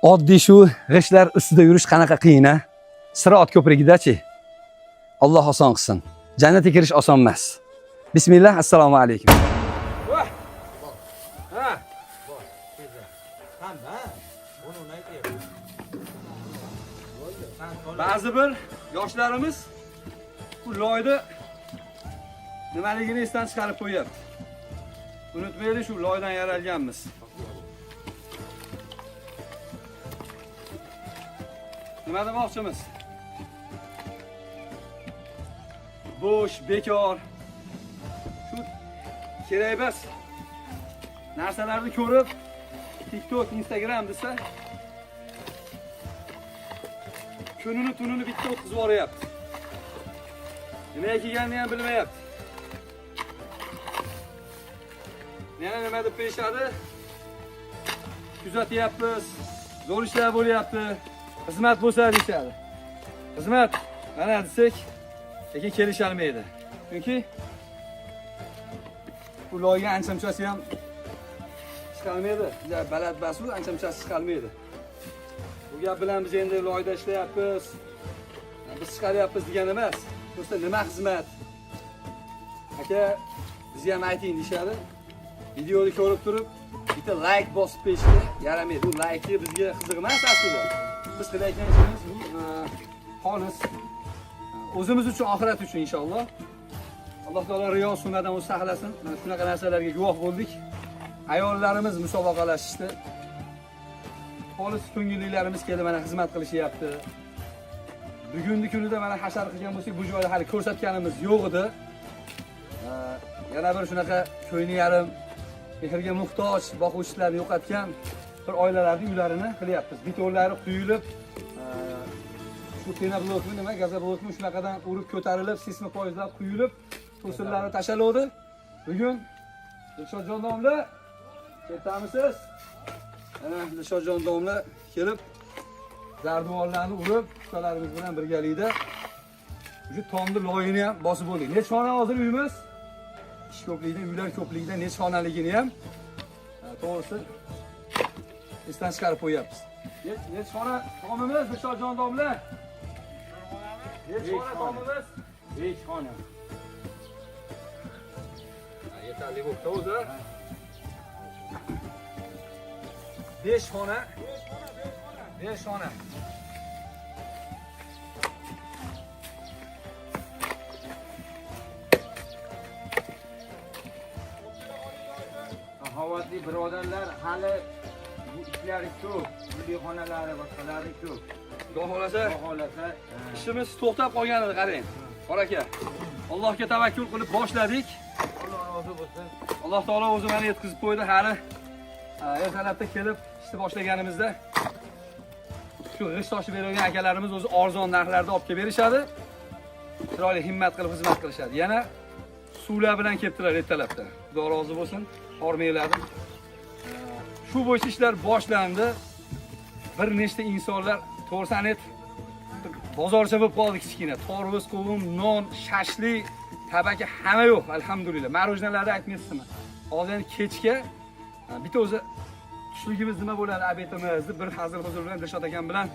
Oddiy shu g'ishtlar ustida yurish qanaqa qiyin a? Sirot ko'prigidachi. Alloh oson qilsin. Jannatga kirish oson emas. Bismillah, assalomu alaykum. Ba'zi bir yoshlarimiz bu loyni nimaligini esdan chiqarib qo'yapti. Unutmaylik, shu loydan yaralganmiz. Nima demoqchimiz? Bo'sh, bekor. Shu kerak emas narsalarni ko'rib TikTok, Instagram desa kunini tunini bitta o'tkazib yuboryapti. Nimaga kelganini ham bilmayapti. Yana nima deb qo'yishadi? Kuzatyapmiz, zo'r ishlar bo'lyapti, xizmat bo'lsa deyishadi. Xizmat mana desak, lekin kelisholmaydi. Chunki bu loyga ancha-munchasi ham chiqolmaydi. Juda baland basu ancha-munchasi chiqolmaydi. Bu gap bilan biz endi loyda ishlayapmiz, biz chiqaryapmiz degani emas. Do'stlar, nima xizmat? Aka, bizga ham ayting deyishadi. Videoni ko'rib turib, bitta like bosib qo'yishga yaramaydi. Bu like bizga qiziq emas aslida. Biz qilayotgan ishimiz bu xolis o'zimiz uchun, oxirat uchun inshaalloh. Alloh taolo riyo sunnadan o'zi saqlasin. Mana shunaqa narsalarga guvoh bo'ldik. Ayollarimiz musobaqalashishdi. Xolis ko'ngillilarimiz kelib mana xizmat qilishyapti. Bugungi kunida mana hashar qilgan bo'lsak, bu joyda hali ko'rsatganimiz yo'q edi. Yana bir shunaqa ko'ngli yarim mehrga muhtoj boquvchilarni yo'qotgan bir oilalarning uylarini qilyapmiz. Betonlari quyilib, shu penoblokmi nima, gazoblokmi shunaqadan urib ko'tarilib, seysmo poyezdlar quyilib, to'sinlari tashaluvdi. Bugun Dilshodjon domla kettamisiz? Mana Dilshodjon domla kelib zarduvollarni urib, ustalarimiz bilan birgalikda shu tomni loyini ham bosib bo'ldik. Necha xona hozir uyimiz? Ish ko'pligidan, uylar ko'pligidan necha xonaligini ham to'g'risi esdan chiqarib qo'yapmiz. Necha xona tomimiz, Dilshodjon domla? Necha xona tomimiz? 5 xona. Yetarli bo'pti o'zi. 5 xona. 5 xona. Saxovatli birodarlar, hali bu ishlari ko'p. Gulli xonalari, boshqalari ko'p. Xudo xohlasa Xudo xohlasa, ishimiz to'xtab qolgan edi, qarang. Qora aka. Allohga tavakkul qilib boshladik. Alloh rozi bo'lsin. Alloh taolo o'zi mana yetkazib qo'ydi hali. Ertalabda kelib ishni boshlaganimizda shu g'isht toshib beradigan akalarimiz o'zi arzon narxlarda olib kelib berishadi. Chiroyli himmat qilib xizmat qilishadi. Yana suvlar bilan kelibdilar ertalabda. Xudo rozi bo'lsin, hormanglarni. Shu bo'yicha ishlar boshlandi. Bir nechta insonlar, to'g'risini ayt, bozorcha bo'lib qoldi kichkina. Tarvuz, qovun, non, shashlik, tabaka hamma yo'q, alhamdulillah. Marojnalarda aytmaysizmi? Hozir endi kechga bitta o'zi tushligimiz nima bo'ladi, obedimiz deb bir hazil huzur bilan Dilshod akam bilan,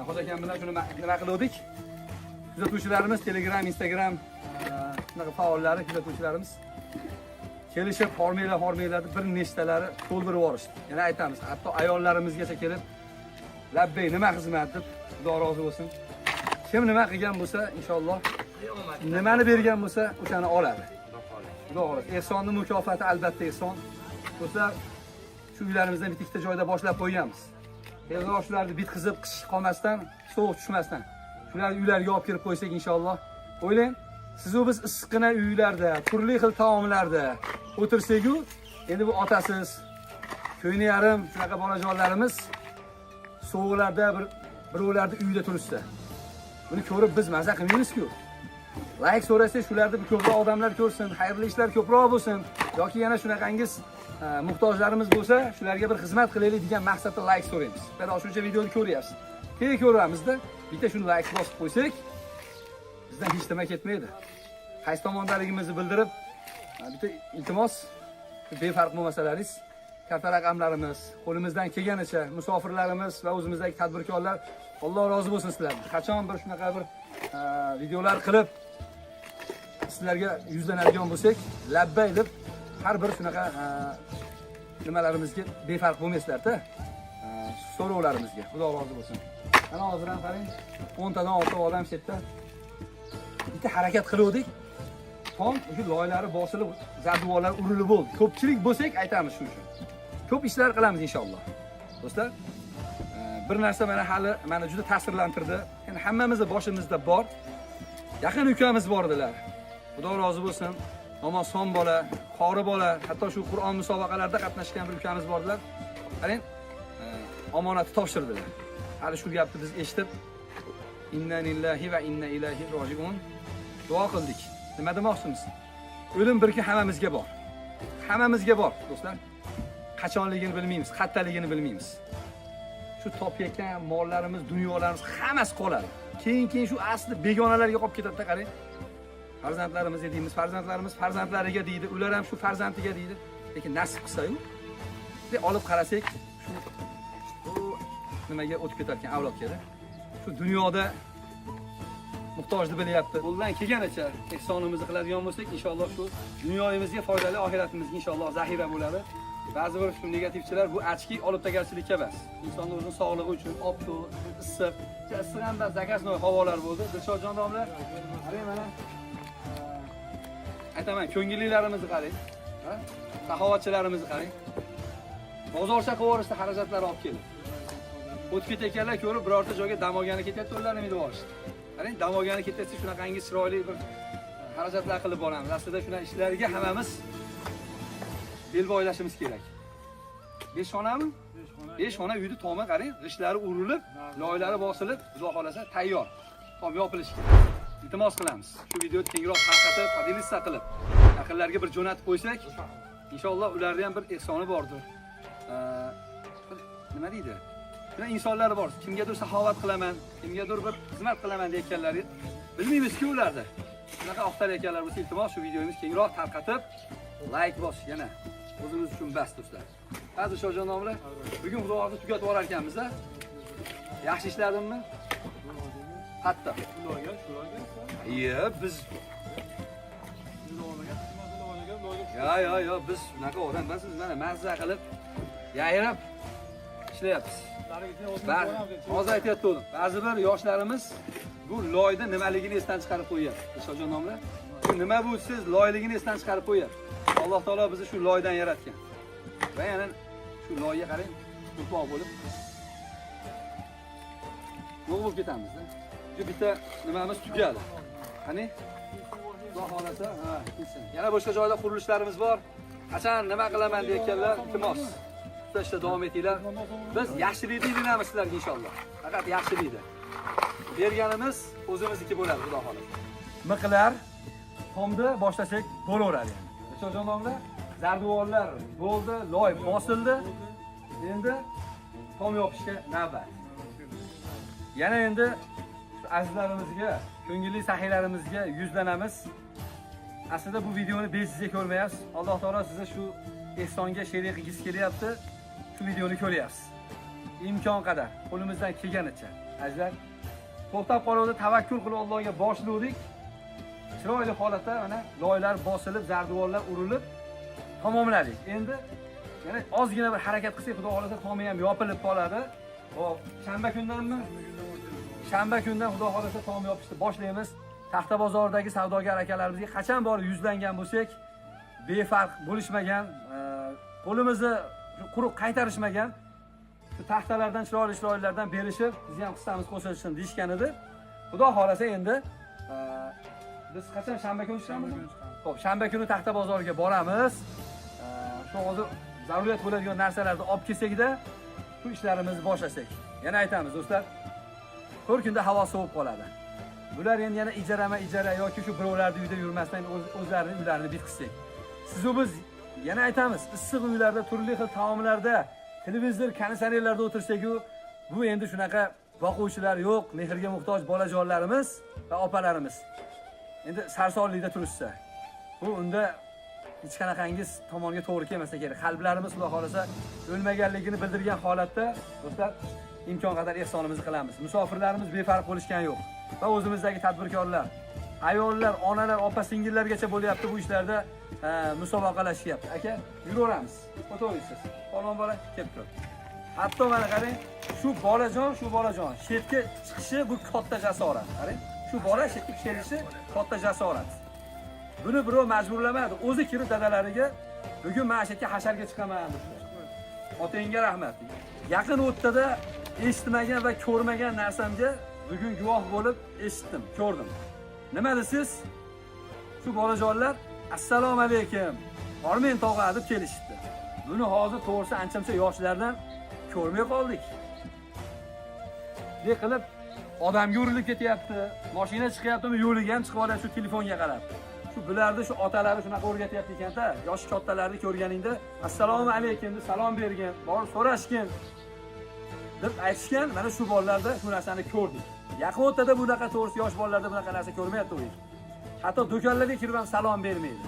Hoji akam bilan shuni nima qiluvdik. Kuzatuvchilarimiz Telegram, Instagram shunaqa faollari kuzatuvchilarimiz kelishib hormanglar, hormanglar deb bir nechtalari to'ldirib yuborishdi. Yana aytamiz, hatto ayollarimizgacha kelib labbay nima xizmat deb, Xudo rozi bo'lsin. Kim nima qilgan bo'lsa, inshaalloh nimani bergan bo'lsa, o'shani oladi. Xudo xohlasa. Ehsonning mukofoti albatta ehson. Do'stlar, shu uylarimizdan bitta ikkita joyda boshlab qo'yganmiz. Tezroq shularni bitqizib, qish qolmasdan, sovuq tushmasdan shularni uylarga olib kirib qo'ysak inshaalloh. O'ylang, siz u biz issiqqina uylarda, turli xil taomlarda o'tirsak-u, endi bu otasiz, ko'ngli yarim shunaqa bolajonlarimiz sovuqlarda bir birovlarni uyida turishsa. Buni ko'rib biz maza qilmaymiz-ku. Like so'rasak shularni bir ko'proq odamlar ko'rsin, xayrli ishlar ko'proq bo'lsin yoki yana shunaqangiz muhtojlarimiz bo'lsa, shularga bir xizmat qilaylik degan maqsadda like so'raymiz. Mana shuncha videoni ko'ryapsiz. Keyin ko'ramizda, bitta shuni like bosib qo'ysak, bizdan hech nima ketmaydi. Qaysi tomondaligimizni bildirib, bitta iltimos, befarq bo'lmasalaringiz Katta raqamlarimiz, qo'limizdan kelganicha musofirlarimiz va o'zimizdagi tadbirkorlar, Alloh rozi bo'lsin sizlardan. Qachon bir shunaqa bir videolar qilib sizlarga yuzlanadigan bo'lsak, labbay deb har bir shunaqa nimalarimizga befarq bo'lmaysizlarda. So'rovlarimizga. Xudo rozi bo'lsin. Mana hozir ham qarang, 10 tadan ortiq odam shu yerda bitta harakat qiluvdik. Tom shu loylari bosilib, zarduvorlar urilib bo'ldi. Ko'pchilik bo'lsak aytamiz shu uchun. Ko'p ishlar qilamiz inshaalloh. Do'stlar, bir narsa mana hali meni juda ta'sirlantirdi. Endi hammamizni boshimizda bor. Yaqin ukamiz bor edilar. Xudo rozi bo'lsin. Namozxon bola, qori bola, hatto shu Qur'on musobaqalarida qatnashgan bir ukamiz bordilar. Qarang, omonatni topshirdilar. Hali shu gapni biz eshitib, inna lillahi va inna ilayhi rojiun duo qildik. Nima demoqchimiz? O'lim bir kun hammamizga bor. Hammamizga bor, do'stlar. Qachonligini bilmaymiz, qattaligini bilmaymiz. Shu topayotgan mollarimiz, dunyolarimiz hammasi qoladi. Keyin shu asli begonalarga qolib ketadi, qarang. Farzandlarimizga deymiz, farzandlarimiz farzandlariga deydi, ular ham shu farzandiga deydi. Lekin nasib qilsa-yu, bunday olib qarasak, shu bu nimaga o'tib ketar ekan avlodga. Shu dunyoda muhtojni bilyapti. Qo'ldan kelganicha ehsonimizni qiladigan bo'lsak, inshaalloh shu dunyoyimizga foydali, oxiratimizga inshaalloh zaxira bo'ladi. Ba'zi bir shu negativchilar bu ochki olib tagarchilikka emas. Insonni o'zini sog'lig'i uchun obdu, issiq, issiq ham emas, заказной havolar bo'ldi. Dilshodjon domla, qarang mana. Aytaman, ko'ngillilarimizni qarang. Ha? Saxovatchilarimizni qarang. Bozorcha qilib yuborishdi, xarajatlar olib kelib. O'tib ketayotganlar ko'rib birorta joyga dam olgani ketyapti, ularni minib olishdi. Qarang, dam olgani ketyapsa shunaqangi chiroyli bir xarajatlar qilib boramiz. Aslida shunaqa ishlarga hammamiz bel bog'lashimiz kerak. 5 xonami? 5 xona uyni tomi qarang, g'ishlari urilib, loylari bosilib, xudo xolasa tayyor. Tom yopilishi kerak. Iltimos qilamiz. Shu videoni kengroq tarqatib, поделиться qilib, yaqinlarga bir jo'natib qo'ysak, inshaalloh ularning ham bir ehsoni bordir. Bir nima deydi? Shuna insonlar bor. Kimgadir saxovat qilaman, kimgadir bir xizmat qilaman deyotganlari bilmaymizki ularni. Shunaqa oqtarayotganlar bo'lsa, iltimos shu videomiz kengroq tarqatib, layk bosish yana o'zimiz uchun bas do'stlar. Hozir Shojon domla, bugun xudo xohlasa tugatib yuborar ekanmiz a? Yaxshi ishladimmi? Hatto. Iya, biz yo biz shunaqa odam emasmiz, mana mazza qilib yayrab ishlayapmiz. Hozir aytyapti o'g'lim. Ba'zi bir yoshlarimiz bu loyda nimaligini esdan chiqarib qo'yyapti. Shojon domla. Bu nima bu siz loyligini esdan chiqarib qo'yyapti. Alloh taolo bizni shu loydan yaratgan. Va yana shu loyga qarang, tuproq bo'lib yo'q bo'lib ketamiz-da. Shu bitta nimamiz tugadi. Qani? Xudo xohlasa, ha, ketsin. Yana boshqa joyda qurilishlarimiz bor. Qachon nima qilaman deyotganlar, iltimos. Ishda davom etinglar. Biz yaxshilikni ilinamiz sizlarga inshaalloh. Faqat yaxshilikni. Berganimiz o'zimizniki bo'ladi, xudo xohlasa. Miqlar tomni boshlasak bo'laveradi yani. Shojon domla, zarduvorlar bo'ldi, loy bosildi. Endi tom yopishga navbat. Yana endi shu azizlarimizga, ko'ngilli saxiylarimizga yuzlanamiz. Aslida bu videoni bejizga ko'rmayapsiz. Alloh taolo sizni shu ehsonga sherik qilgisi kelyapti. Shu videoni ko'ryapsiz. Imkon qadar, qo'limizdan kelganicha. Azizlar, to'xtab qoluvdi, tavakkul qilib Allohga boshlovdik. Chiroyli holatda mana loylar bosilib, zarduvorlar urilib tamomladik. Endi yana ozgina bir harakat qilsak, xudo xohlasa tomi ham yopilib qoladi. Xo'p, shanba kundanmi? Shanba kundan xudo xohlasa tom yopishni boshlaymiz. Taxta bozoridagi savdogar akalarimizga qachon borib yuzlangan bo'lsak, befarq bo'lishmagan, qo'limizni quruq qaytarishmagan. Shu taxtalardan chiroyli chiroylilardan berishib, bizni ham hissamiz qo'shilsin deyishgan edi. Xudo xohlasa endi biz qachon shanba kuni chiqamiz? Xo'p, shanba kuni Taxta bozoriga boramiz. Shu hozir zaruriyat bo'ladigan narsalarni olib kelsakda, shu ishlarimizni boshlasak. Yana aytamiz do'stlar, 4 kunda havo sovib qoladi. Bular endi yana ijarama ijara yoki shu birovlarni uyida yurmasdan o'zlarini uylarini bitqizsak. Siz u biz yana aytamiz, issiq uylarda, turli xil taomlarda, televizor, konditsionerlarda o'tirsak-u, bu endi shunaqa boquvchilar yo'q, mehrga muhtoj bolajonlarimiz va opalarimiz. Endi sarsonlikda turishsa, bu unda Hech qanaqangiz tomonga to'g'ri kelmasa kerak. Qalblarimiz Xudo xolasa o'lmaganligini bildirgan holatda do'stlar imkon qadar ehsonimizni qilamiz. Musofirlarimiz befarq bo'lishgani yo'q. Va o'zimizdagi tadbirkorlar, ayollar, onalar, opa singillargacha bo'lyapti bu ishlarda musobaqalashyapti. Aka, yuraveramiz. O'taverasiz. Polvon bola kelib tur. Hatto mana qarang, shu bolajon shetga chiqishi bu katta jasorat. Qarang, shu bola shetga kelishi katta jasorat. Buni birov majburlamadi. O'zi kirib dadalariga bugun mana shu yerga hasharga chiqaman debdi. Otangga rahmat. Yaqin o'rtada eshitmagan va ko'rmagan narsamga bugun guvoh bo'lib eshitdim, ko'rdim. Nima desiz? Shu bolajonlar assalomu alaykum, Hormen tog'a deb kelishibdi. Buni hozir to'g'risi ancha-muncha yoshlardan ko'rmay qoldik. Ne qilib odamga urilib ketyapti, mashina chiqyaptimi, yo'liga ham chiqib oladi shu telefonga qarab. Shu bularni shu otalari shunaqa o'rgatyapti ekanda, yoshi kattalarni ko'rganingda assalomu alaykum deb salom bergin, borib so'rashgin deb aytishgan. Mana shu bolalarda shu narsani ko'rdik. Yaqin o'rtada bunaqa to'g'risi yosh bolalarda bunaqa narsa ko'rmayapti u. Hatto do'konlarga kirib ham salom bermaydi.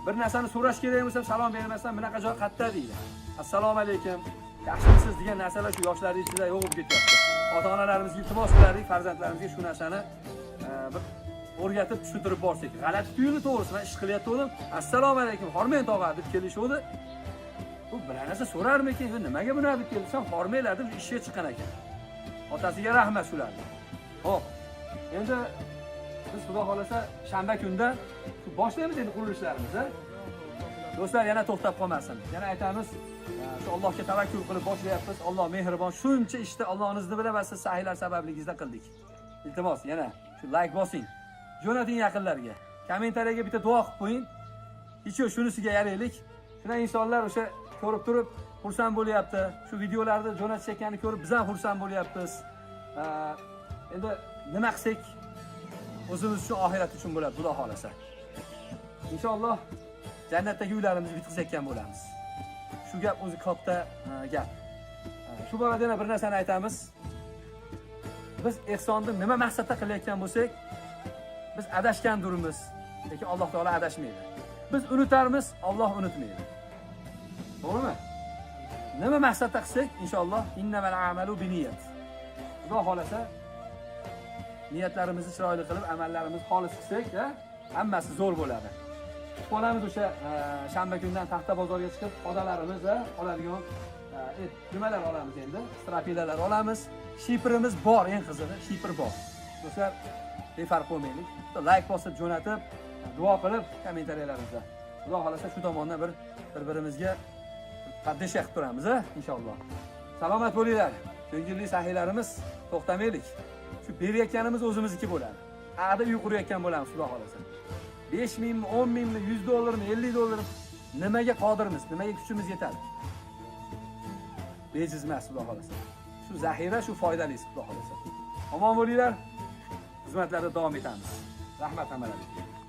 Bir narsani so'rash kerak bo'lsa salom bermasdan bunaqa joy qayerda deydi. Assalomu alaykum, yaxshimisiz degan narsalar shu yoshlarning ichida yo'q bo'lib ketyapti. Ota-onalarimizga iltimos qilardik, farzandlarimizga shu narsani bir o'rgatib tushuntirib borsak. G'alati tuyuldi to'g'risi, men ish qilayotgandim. Assalomu alaykum, Hormen tog'a deb kelishuvdi. Bu bir narsa so'rarmikin, nimaga bunaqa deb keldi desam, hormanglar deb ishga chiqqan ekan. Otasiga rahmat shularni. Xo'p, endi biz Xudo xolasa shanba kunda boshlaymiz endi qurilishlarimizni. Do'stlar, yana to'xtab qolmasin. Yana aytamiz, shu Allohga tavakkul qilib boshlayapmiz. Alloh mehribon. Shuncha ishni Allohning izni bilan va siz sahiylar sababligingizda qildik. Iltimos, yana shu layk bosing. Jo'nating yaqinlarga. Kommentariyaga bitta duo qilib qo'ying. Hech yo'q shunisiga yaraylik. Shunday insonlar o'sha ko'rib turib xursand bo'lyapti. Shu videolarni jo'natishayotganini ko'rib biz ham xursand bo'lyapmiz. Endi nima qilsak o'zimiz uchun, oxirat uchun bo'ladi, Xudo xolasa. Inshaalloh jannatdagi uylarimizni bitkazayotgan bo'lamiz. Shu gap o'zi katta gap. Shu borada yana bir narsani aytamiz. Biz ehsonni nima maqsadda qilayotgan bo'lsak, biz adashgandurmiz, lekin Alloh taolo adashmaydi. Biz unutarmiz, Alloh unutmaydi. To'g'rimi? Nima maqsadda qilsak, inshaalloh innamal a'malu binniyat. Xudo xolasa niyatlarimizni chiroyli qilib, amallarimizni xolis qilsak, ha, hammasi zo'r bo'ladi. Kutib qolamiz o'sha shanba kundan Taxta bozorga chiqib, podalarimiz oladigan nimalar olamiz endi? Стропила lar olamiz. Shiprimiz bor, eng qizig'i, shipr bor. Do'stlar, befarq bo'lmaylik. Bitta layk bosib jo'natib, duo qilib kommentariyalarimizda. Xudo xolasa shu tomondan bir-birimizga поддержка qilib turamiz, a, inshaalloh. Salomat bo'linglar. Ko'ngilli sahiylarimiz, to'xtamaylik. Shu berayotganimiz o'zimizniki bo'ladi. Haqida uy qurayotgan bo'lamiz, Xudo xolasa. 5 mingmi, 10 mingmi, 100 dollarmi, 50 dollarmi, nimaga qodirmiz, nimaga kuchimiz yetadi? Bejiz emas, Xudo xolasa. Shu zaxira, shu foydalisi, Xudo xolasa. Omon bo'linglar. Xizmatlarda davom etamiz. Rahmat hammalaringizga.